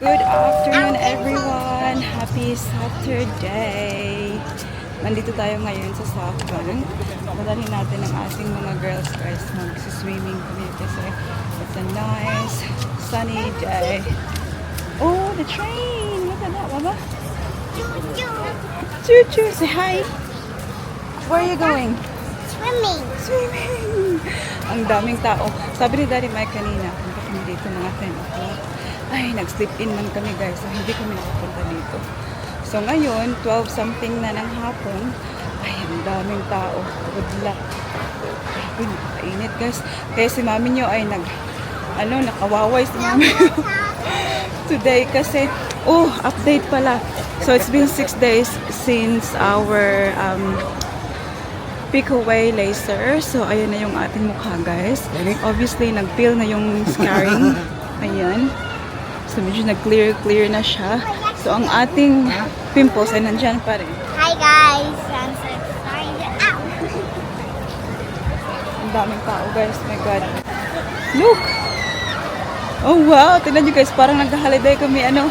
Good afternoon, everyone! Happy Saturday! Nandito tayo ngayon sa South Bank. Dadalhin natin ang ating mga girls, guys. Mag-swimming kami kasi it's a nice sunny day. Oh, the train! Look at that, Mama. Choo choo! Say hi! Where are you going? Swimming. Swimming! Ang daming tao. Sabi ni Daddy Mike kanina, punta kami dito mga 10 o'clock. Ay, nag-sleep in man kami, guys. So, hindi kami nakapunta dito. So, ngayon, 12 something na ng hapon. Ay, ang daming tao. Good luck. Grabe, napakainit, guys. Kaya si mami nyo ay ano, nakawaway si mami today kasi, oh, update pala. So, it's been 6 days since our Picoway laser. So, ayan na yung ating mukha, guys. Obviously, nag-peel na yung scarring. Ayan. So, medyo nag-clear-clear na siya. So, ang ating pimples ay nandyan pa rin. Hi guys, I'm so excited. Ow. Ang daming tao, guys. My God. Look! Oh, wow! Tingnan nyo, guys. Parang nag-holiday kami, ano.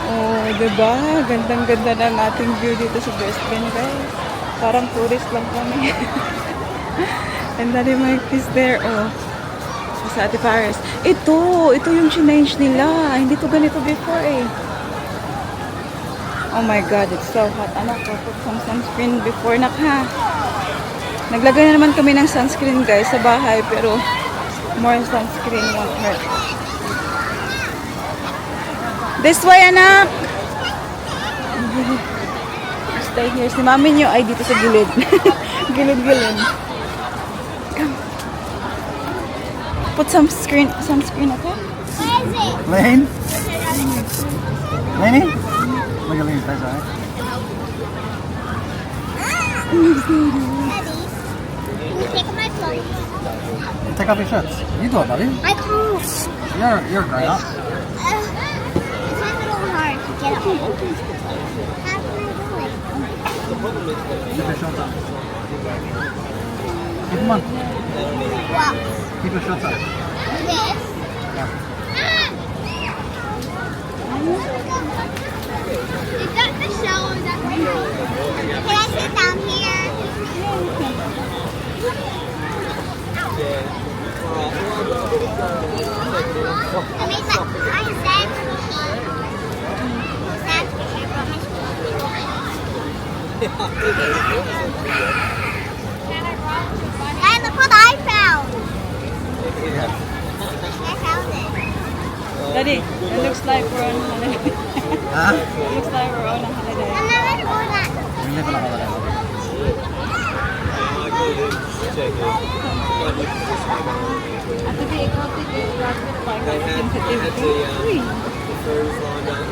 Oh, diba? Gandang-ganda ng ating view dito sa Brisbane, guys. Parang tourist lang kami. And Daddy Mike is there, oh. Sa Ate Paris. Ito yung change nila. Hindi to ganito before eh. Oh my God, it's so hot. Anak, put some sunscreen before nak ha. Naglagay na naman kami ng sunscreen, guys, sa bahay, pero more sunscreen won't hurt. This way, anak! Stay here. Si mami nyo ay dito sa gilid. Gilid-gilid. Come. Put some sunscreen, okay? Where is it? Lane? Laney? Look at Lane's face, alright? Daddy, can you take off my clothes? Take off your shirts. You do it, buddy. I can't. You're grown up. It's a little hard to get off. How can I do it? Keep your shorts up. Keep them on. What? Keep your shorts up. This? Yeah. Is that the shell or is that the Can I sit down here? I made my I said squishy. Sad squishy. I brought my squishy. Dad, look what I found. I found it. Daddy, it looks like we're on holiday. Huh? It looks like we're on a holiday. I'm not gonna go that. We live on a holiday. Ate, di, ikaw, di, They had sensitivity. the ferries lined up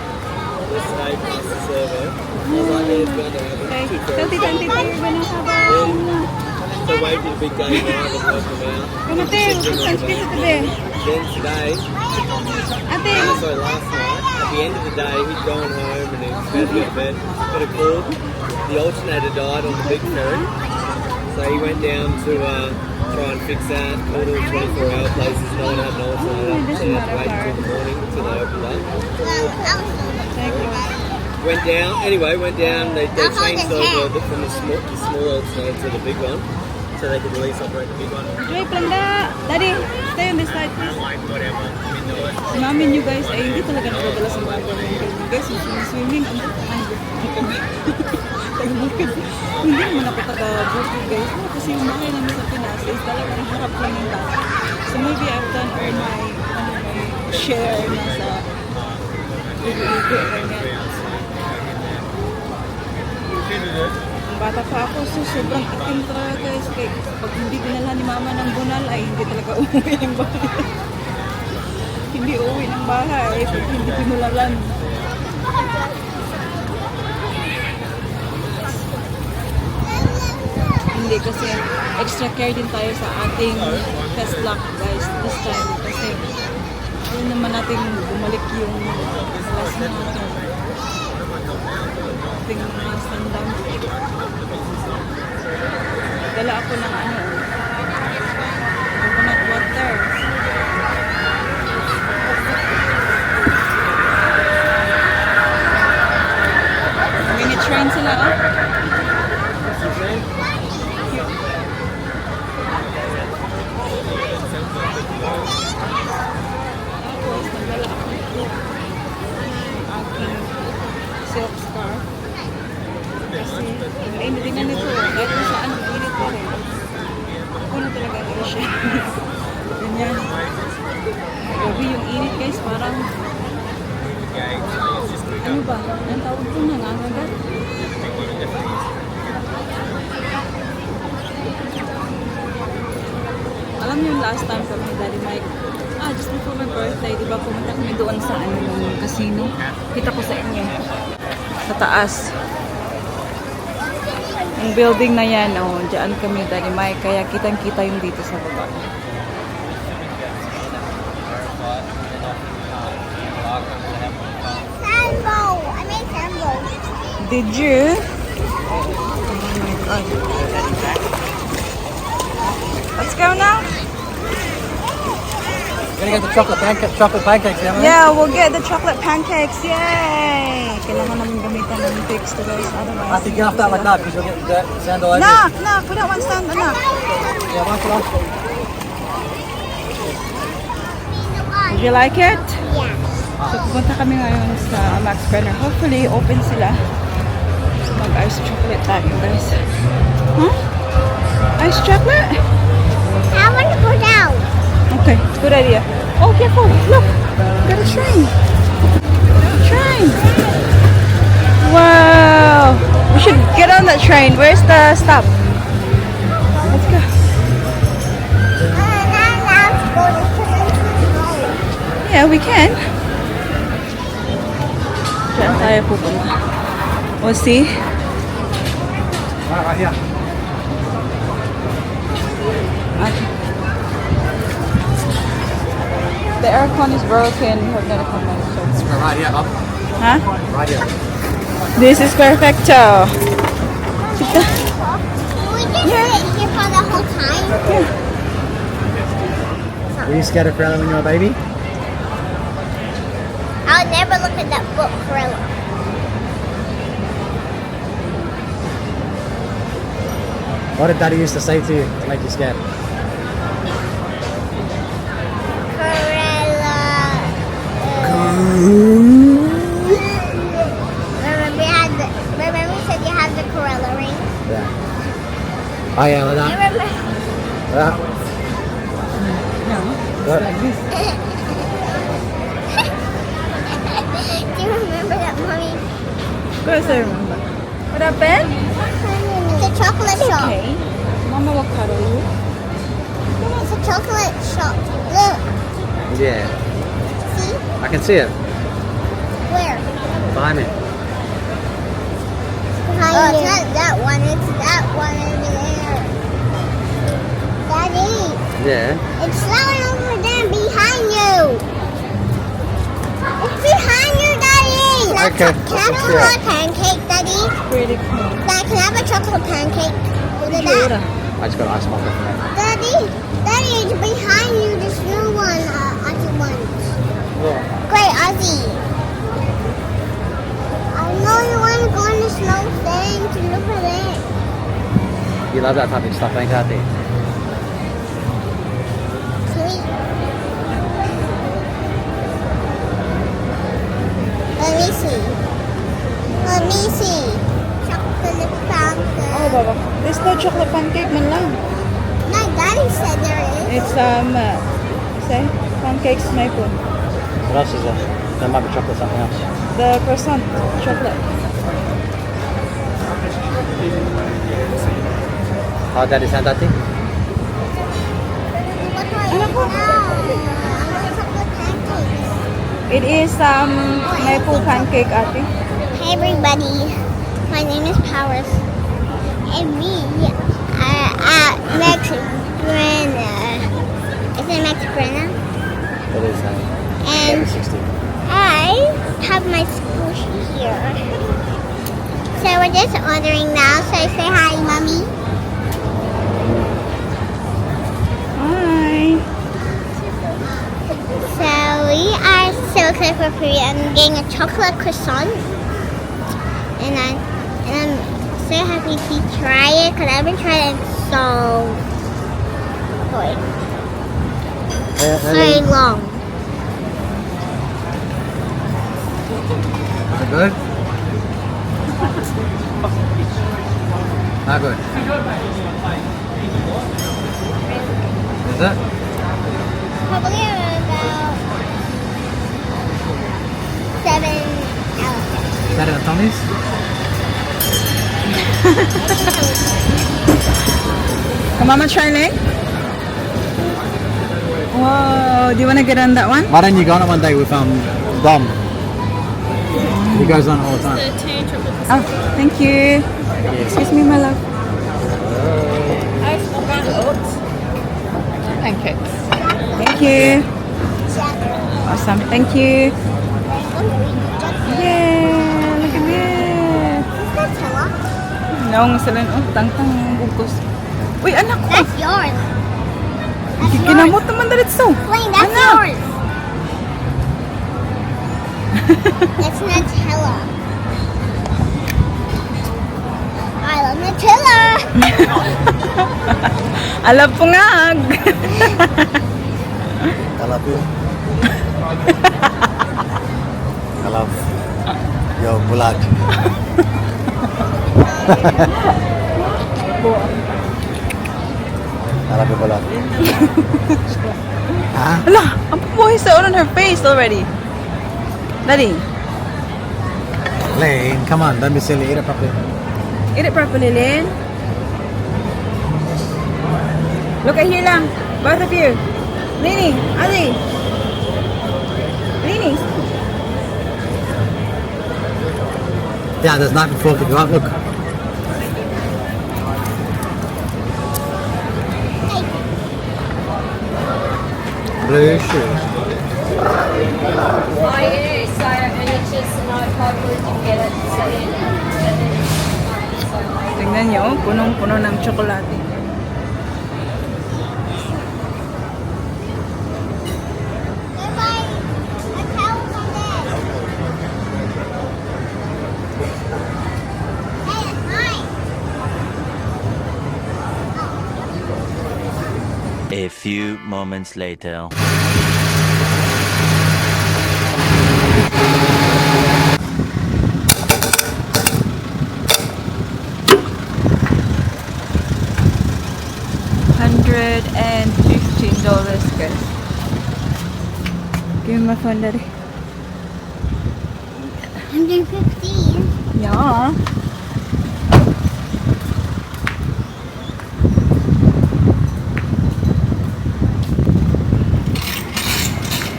yesterday past the servo. I was like, yeah, it's bound to happen. Okay. Two Tell ferries. Tita and Tita, you're gonna have a So waited a big game live and worked them out. Ano, te? Put sunscreen sa tabi. Then today, Ate, sorry, last night, at the end of the day, he'd gone home and he was about to go to bed. Got a call. The alternator died on the big ferry. So he went down to try and fix that. Called all 24-hour places. No one had an alternator. So he had to wait until the morning until they opened up. Went down, anyway, went down, they I'll hold changed his over hand. from the small alternator to the big one, so they could at least operate the big one. Wait lang da. Daddy, stay on this side, please. Like, whatever. I mean, the Si mami niyo, guys, ay hindi talaga nadadala sa mga ganyan. Guys, yung swimming, ang taga bukid. Hindi naman ako taga bukid, guys. No, kasi yung bahay namin sa Pinas is talagang harap lang ng dagat. So maybe I've done all my, ano, my share na sa ligo-ligo, ganyan. Nung bata pa ako, so sobrang itim talaga, guys. Kaya pag hindi dinala ni mama ng bunal, ay hindi talaga umuwi ng bahay. Hindi uuwi ng bahay pag hindi binulalan. Hindi kasi extra care din tayo sa ating test lock, guys, this time kasi ayaw naman natin bumalik yung last natin ating mga sandang. Dala ako ng ano, coconut water. Ano ba? Anong tawag ko na? Nangangagat? Alam niyo yung last time kami ni Daddy Mike, just before my birthday, di ba pumunta kami doon sa ano, yung casino. Kita ko sa inyo. Sa taas. Yung building na yan, oh, diyan kami, Daddy Mike. Kaya kitang-kita yung dito sa baba. Sandbowl. I made sandbowl. Did you? Oh my God. Let's go now. Gonna get the chocolate pancakes, Emily. Yeah, we'll get the chocolate pancakes. Yay! Kailangan namin gamitan ng fix to, guys. Otherwise, I think get off that like that because you'll get dirt and sand all over you. Knock, knock. We don't want sand. Anak. Yeah, watch it off. Did you like it? Yeah. So, pupunta kami ngayon sa Max Brenner. Hopefully, open sila. Mag-ice chocolate tayo, guys. Huh? Ice chocolate? I want to go down. Okay, good idea. Oh, careful. Look, we got a train. Train. Wow. We should get on that train. Where's the stop? Let's go. Not allowed to go to the Yeah, we can. Diyan tayo pupunta. We'll see. Right, right here. Okay. The aircon is broken. We have not come so. Right here, up. Huh? Right here. This is perfecto. Kita. Can we just sit here for the whole time? Yeah. Were you scared of Cruella when you were a baby? I'll never look at that book, Cruella. What did Daddy used to say to you to make you scared? Cruella. Remember you said you had the Cruella ring? Yeah. Oh yeah, like that. Remember? Like that. No. What? Like this. Do you remember that, Mommy? Of course I remember. What happened? It's a chocolate shop. Okay. Mama will cuddle you. It's a chocolate shop. Look. Yeah. See? I can see it. Where? Behind me. Behind oh, it's not that one. It's that one over there. Daddy. Yeah. It's that one over there behind you. It's behind you, Daddy. Okay, Can I have a let's see it. chocolate pancake, Daddy? Pretty cool. Dad, can I have a chocolate pancake? Look at that. I just got ice mocha. Daddy, Daddy, it's behind you. This new one, Aussie one. Yeah. Great Aussie. I know you want to go on the snow thing to look at it. You love that type of stuff, ain't you? Sweet. Let me see. Let me see. Chocolate pancake. Oh, Baba. There's no chocolate pancake man lang. My daddy said there is. It's say pancakes maple. What else is there? There might be chocolate something else. The croissant chocolate. Oh, Daddy sound Daddy? What do I eat now? I want chocolate pancakes. It is maple pancake, ate. Hey everybody, my name is Powers, and we are at Max Brenner. Is it Max Brenner? It is, honey. And 60. I have my squishy here. So we're just ordering now. So say hi, Mommy. Hi. So we are so excited for free. I'm getting a chocolate croissant, and I'm so happy to try it because I haven't tried it in so, boy, so long. Is it good? Not good. Is it? Probably about 7 out of 10. Is that at Tommy's? Come, Mama, try, Lane. Wow, do you wanna get on that one? Why don't you go on it one day with Dom? He goes on it all the time. Oh, thank you. Excuse me, my love. Pancakes. Thank you. Awesome. Thank you. Yeah, look at this. Is that Nutella? Naong sila, oh, tangtang bugkos. Uy, anak ko. That's yours. That's yours. Kinamot naman diretso. Lane, that's Anak. yours. That's Nutella. I love Nutella. Alam po nga. I love you. I love your blood. I love your blood. Huh? Ala, ang pupuhi sa on her face already. Daddy, Lane, come on, don't be silly. Eat it properly. Eat it properly, Lynn. Look at here lang. Both of you. Lini, Ali. Lini. Yeah, there's knife and fork if you want. Look. Blue shoes. Oh yeah, so and it's just no probably to get it so then Tingnan niyo, oh, punong-puno ng tsokolate. Goodbye. A towel on this. Hey, it's mine. A few moments later. $115, guys. Give me my phone, Daddy. 115. Yeah.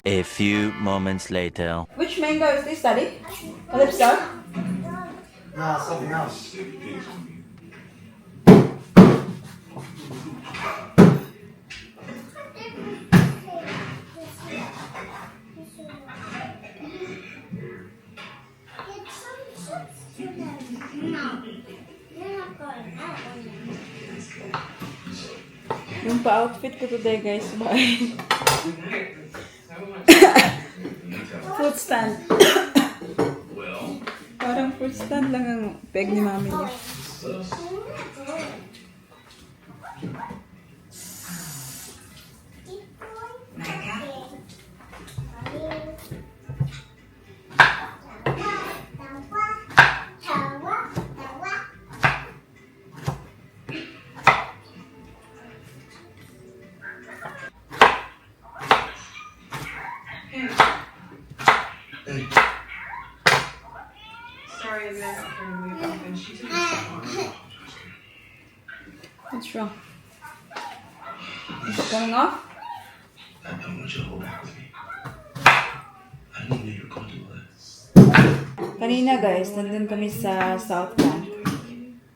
A few moments later. Which mango is this, Daddy? Calypso? No, something else. Get some chips to them. No. You're not going that one. Yung pa-outfit ko today, guys. Bye. Fruit stand. Parang fruit stand lang ang peg ni mami niya. Sorry, I got her way off and she's What's wrong? Is it coming off? I don't want you to hold back with me. I didn't know you were going through all that. Kanina, guys, nandun kami sa South Bank.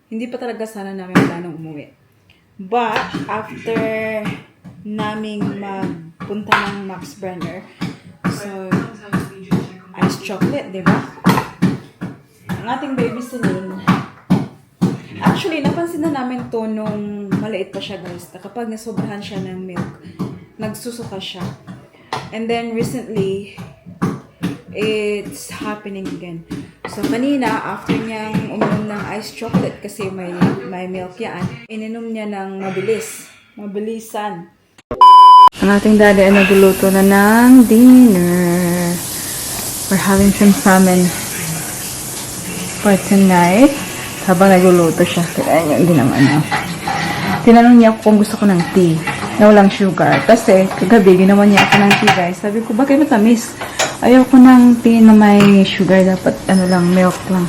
Hindi pa talaga sana namin planong umuwi. But after naming magpunta ng Max Brenner, so, ice chocolate, di ba? Ang ating baby si Lynn, actually, napansin na namin to nung maliit pa siya, guys, na kapag nasobrahan siya ng milk, nagsusuka siya. And then, recently, it's happening again. So, kanina, after niyang uminom ng ice chocolate kasi may milk yan, ininom niya ng mabilis. Mabilisan. Ang ating daddy ay nagluluto na ng dinner. We're having some salmon for tonight. Habang nagluluto siya, kaya niya ginawa niya. Tinanong niya ako kung gusto ko ng tea na walang sugar. Kasi kagabi, ginawa niya ako ng tea, guys. Sabi ko, "Bakit matamis?" Ayaw ko ng tea na may sugar. Dapat ano lang, milk lang.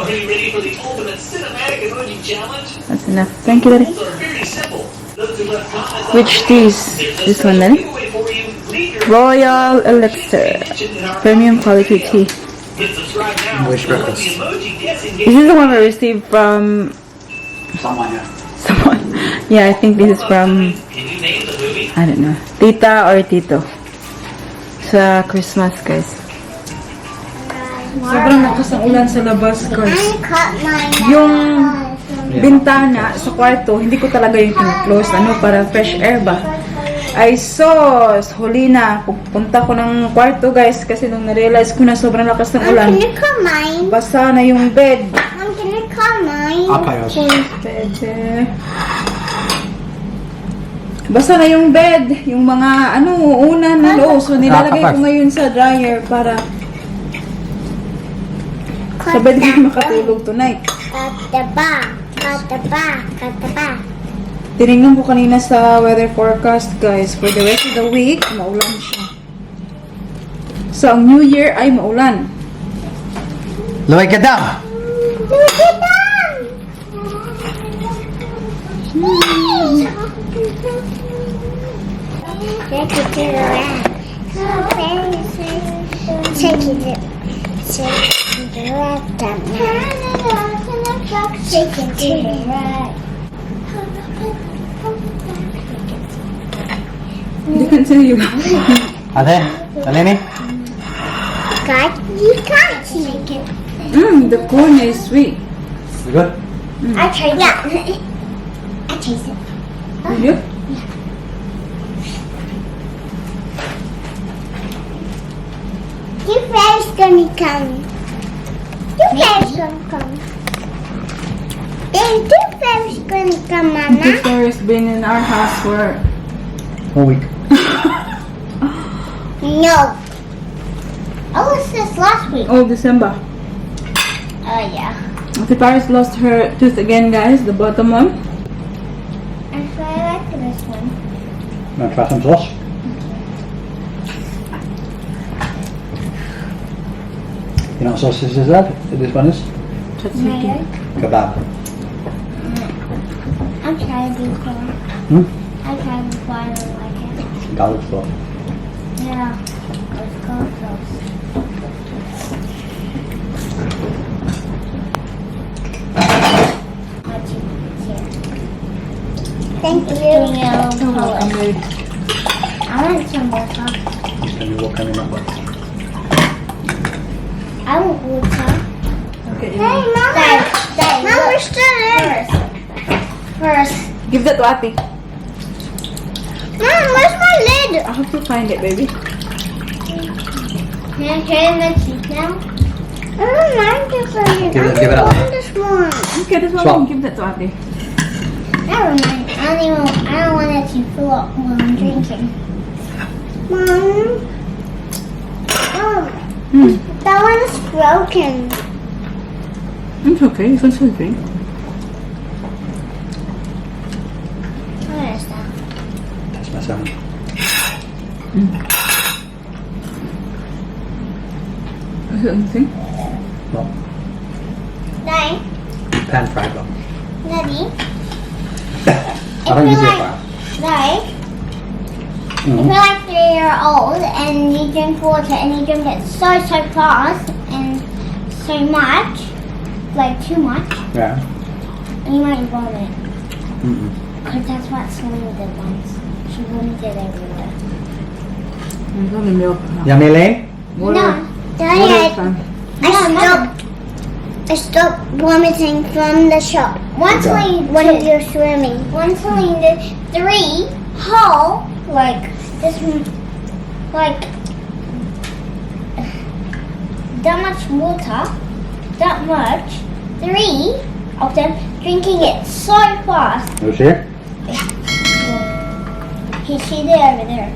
Are you ready for the ultimate cinematic emoji challenge? That's enough. Thank you, Daddy. Rules are very simple. Those who left comments Which tea is this one, Daddy? giveaway for you. Leave your Royal Elixir. Premium quality tea. hit subscribe now. English and let breakfast. The emoji guessing game Is this the one we received from Someone, yeah. someone? Yeah, I think this is from, Can you name the movie? I don't know, Tita or Tito. Sa Christmas, guys. Sobrang lakas ng ulan sa labas, guys. I cut mine. Yung bintana sa kwarto, hindi ko talaga yung kino-close, ano, para fresh air ba? Ay, sos! Huli na. Pupunta ko ng kwarto, guys, kasi nung na-realize ko na sobrang lakas ng Mom, ulan, can you cut mine? basa na yung bed. Mom, can you cut mine? I'll cut yours. Pwede. Basa na yung bed, yung mga ano, una na loob. So, nilalagay ko ngayon sa dryer para sa bed kayo makatulog tonight. Cut the back. Cut the back. Cut the back. Tinignan ko kanina sa weather forecast, guys. For the rest of the week, maulan siya. So, ang New Year ay maulan. Louis, get down! Look at them! Take it to the left. Take it to take it to the left. Take it to the right. Hindi can see you. Ate, Aleni? Got you, got you. The corn is sweet. You good? I tried. Yeah. I taste it. Did you? Two fairies gonna come. Two fairies gonna come. There's two fairies gonna come, Mama. This has been in our house for One week. No. I was this last week. all December. Oh yeah. Ate Paris lost her tooth again, guys. The bottom one. Actually, I like this one. You want to try some sauce? You know what sauce this is that? This one is? Tzatziki. Kebab. I've tried before. Hmm? I tried before. I don't like it. Garlic sauce. Yeah. It's called sauce. Thank you. You're welcome, baby. I want some water. Just gonna be walking in that way. I want water. Okay. Hey, Mama. Dad, Mom, we're still in. First. Give that to Ate. Mom, where's my lid? I have to find it, baby. Can I turn the cheese now? I don't mind this one. Give it I up. want this one. Okay, this one. Swap. Give that to Ate. Never mind. I don't want it to fill up while I'm drinking. Mom. Mom. That one is broken. It's okay. You can still drink. What is that? That's my seven. Is it anything? No, Daddy. pan fried though. Daddy. I don't If use you the air like- fryer. Daddy. If you're like 3-year-old and you drink water and you drink it so so fast and so much, like too much, Yeah. you might vomit. Mm-mm. Because that's what Selena did once. She vomited everywhere. There's only milk. Yummy, Elaine? Water. No, Daddy, Water is fine. I stopped vomiting from the shop. Once Okay. Celine, when you're swimming. Once Celine did three whole, like this, like that much water, that much, three of them drinking it so fast. You see? He, she did over there.